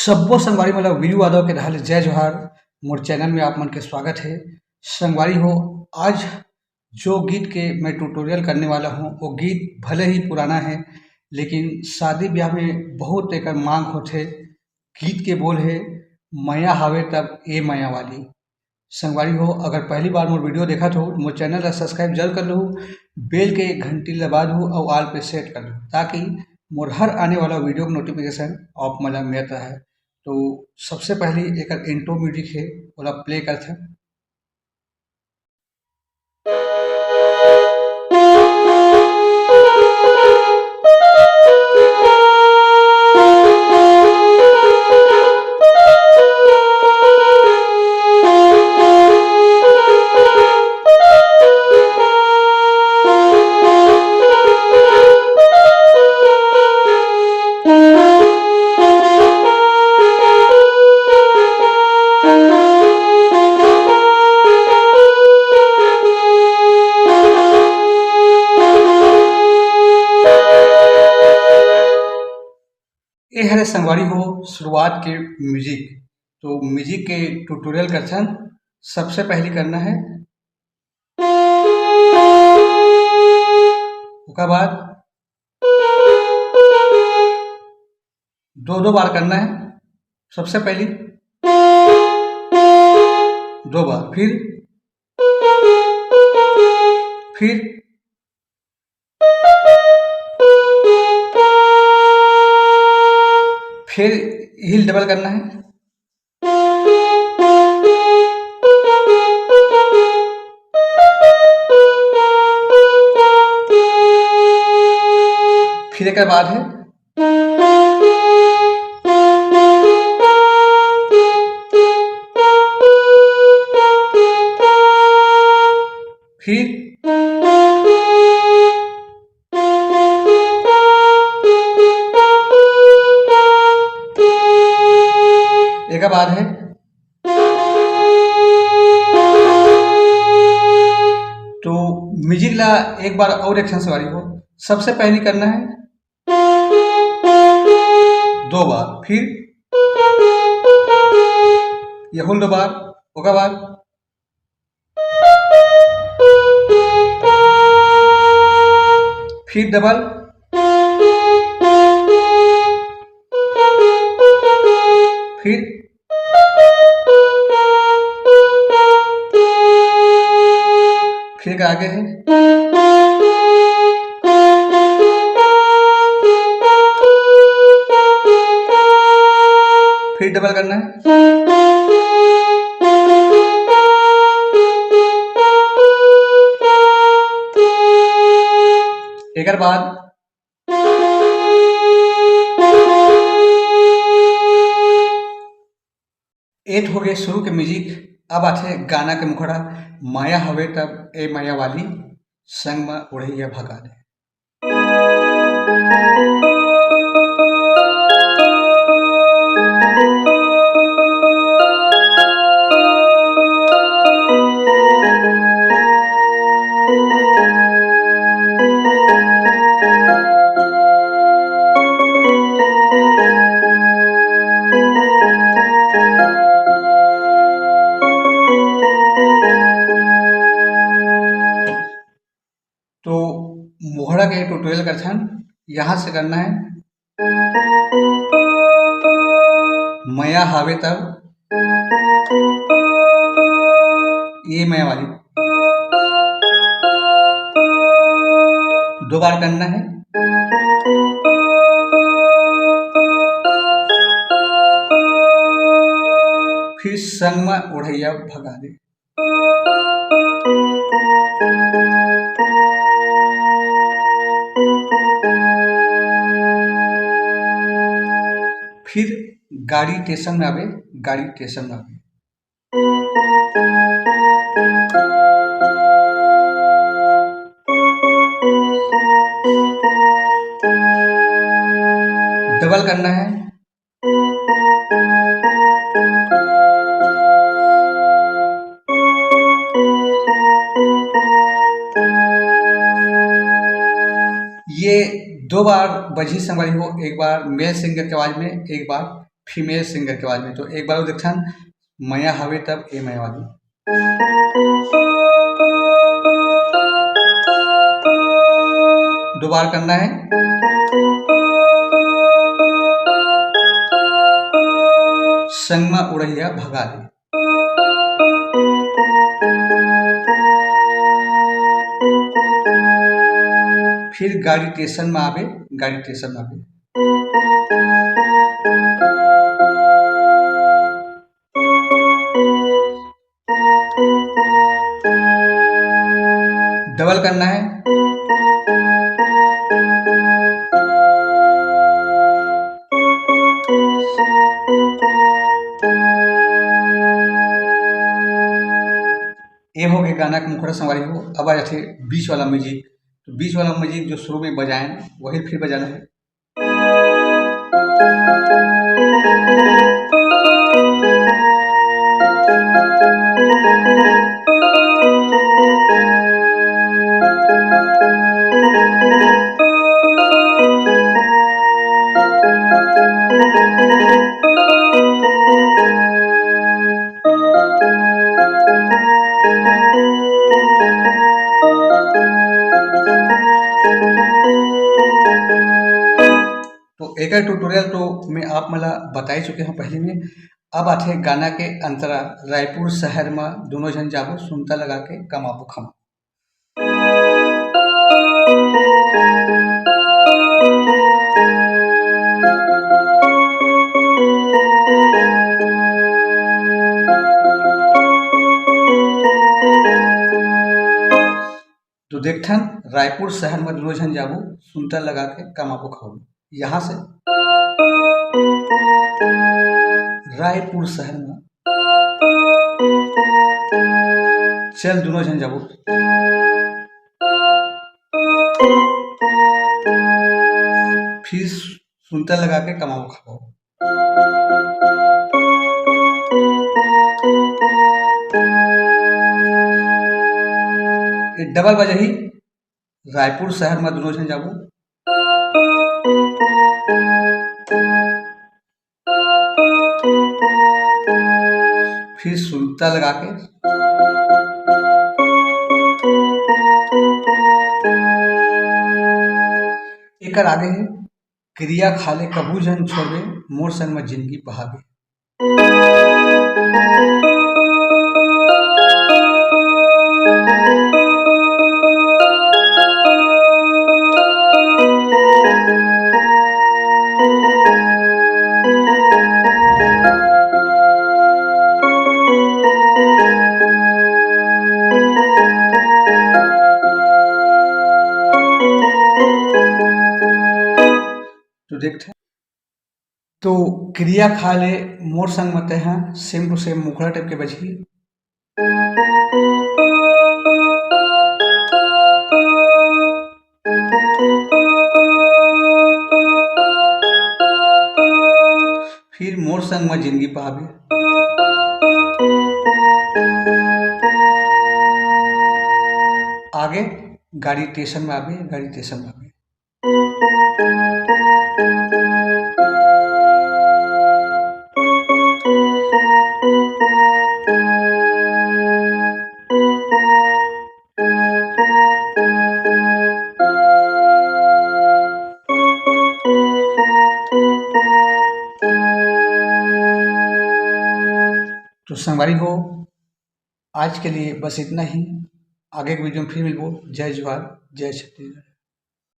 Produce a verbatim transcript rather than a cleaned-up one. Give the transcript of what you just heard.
सब्बो संगवारी मन ला वीरू यादव के डहार ले जय जोहार। मोर चैनल में आप मन के स्वागत है। संगवारी हो, आज जो गीत के मैं ट्यूटोरियल करने वाला हूँ, वो गीत भले ही पुराना है, लेकिन शादी ब्याह में बहुत एकर मांग होथे। गीत के बोल है, "मया हावे तब ए मया वाली।" संगवारी हो, अगर पहली बार मोर वीडियो देखत हो, मोर चैनल ला सब्सक्राइब जरूर कर लहू, बेल के घंटी ला दबा दहू और ऑल पे सेट कर लहू, ताकि मोर हर आने वाला वीडियो के नोटिफिकेशन आप मन ला मिलत रहे। तो सबसे पहले एकर इंट्रो म्यूजिक है, ओला प्ले करथन। ए हरे संगवारी हो शुरुआत के म्यूजिक। तो म्यूजिक के ट्यूटोरियल करथन। सबसे पहले करना है, ओकर बाद दो दो बार करना है। सबसे पहली दो बार, फिर फिर फिर हील डबल करना है। फिर एक बाद है। फिर एक बाद है। तो म्यूजिक ला एक बार और एक्शन से वाली हो। सबसे पहले करना है दो बार, फिर यहुल दो बार, ओकर बाद फिर डबल, फिर फिर का आगे है, फिर डबल करना है। एकर बाद एत हो गए शुरू के म्यूजिक। अब आथे गाना के मुखड़ा, माया हवे तब ए माया वाली, संग म ओढ़ैया भगा ले। तो मोहड़ा के ट्यूटोरियल करथन, यहाँ से करना है मया हावे तब, ये मया वाली दो बार करना है, फिर संग में ओढ़ैया भगा दे। फिर गाड़ी स्टेशन में आवे, गाड़ी स्टेशन में आवे। डबल करना है। ये दो बार बजी संगवारी हो, एक बार मेल सिंगर के आवाज में, एक बार फीमेल सिंगर के आवाज में। तो एक बार देखथन, मया हवे तब ए मया वाली। दो बार करना है। संगमा उड़हिया भगा दे। फिर गाड़ी स्टेशन में आवे, गाड़ी स्टेशन में आवे। डबल करना है। ये हो गया गाना का मुखड़ा संगवारी हो। अब आ जाते बीच वाला म्यूजिक। तो बीच वाला म्यूजिक जो शुरू में बजाएं, वही फिर बजाना है। तो एकर ट्यूटोरियल तो मैं आप मन ला बताई चुके हूँ पहले में। अब आथे गाना के अंतरा, रायपुर शहर म दूनों झन जाबो, सुनता लगा के कमाबो खमा। तो देखथन, रायपुर शहर म दूनों झन जाबो, सुनता लगा के कमाबो खाबो। यहाँ से रायपुर शहर म चल दूनों झन जाबो, फिर सुनता लगा के कमाबो खाबो। ये डबल बजही, रायपुर शहर म दूनों झन जाबो। फिर सुनता लगा के। एकर आगे हे, किरिया खा ले कभू झन छोड़बे, मोर संग म जिनगी बहाबे। तो देखते हैं। तो किरिया खा ले मोर संग म तेहा, same to same मुखड़ा type के बजही। फिर मोर संग म जिनगी पाबे। आगे गाड़ी स्टेशन म आबे, गाड़ी स्टेशन म आबे। तो संगवारी हो, आज के लिए बस इतना ही। आगे के वीडियो में फिर मिलबो। जय जोहार, जय छत्तीसगढ़।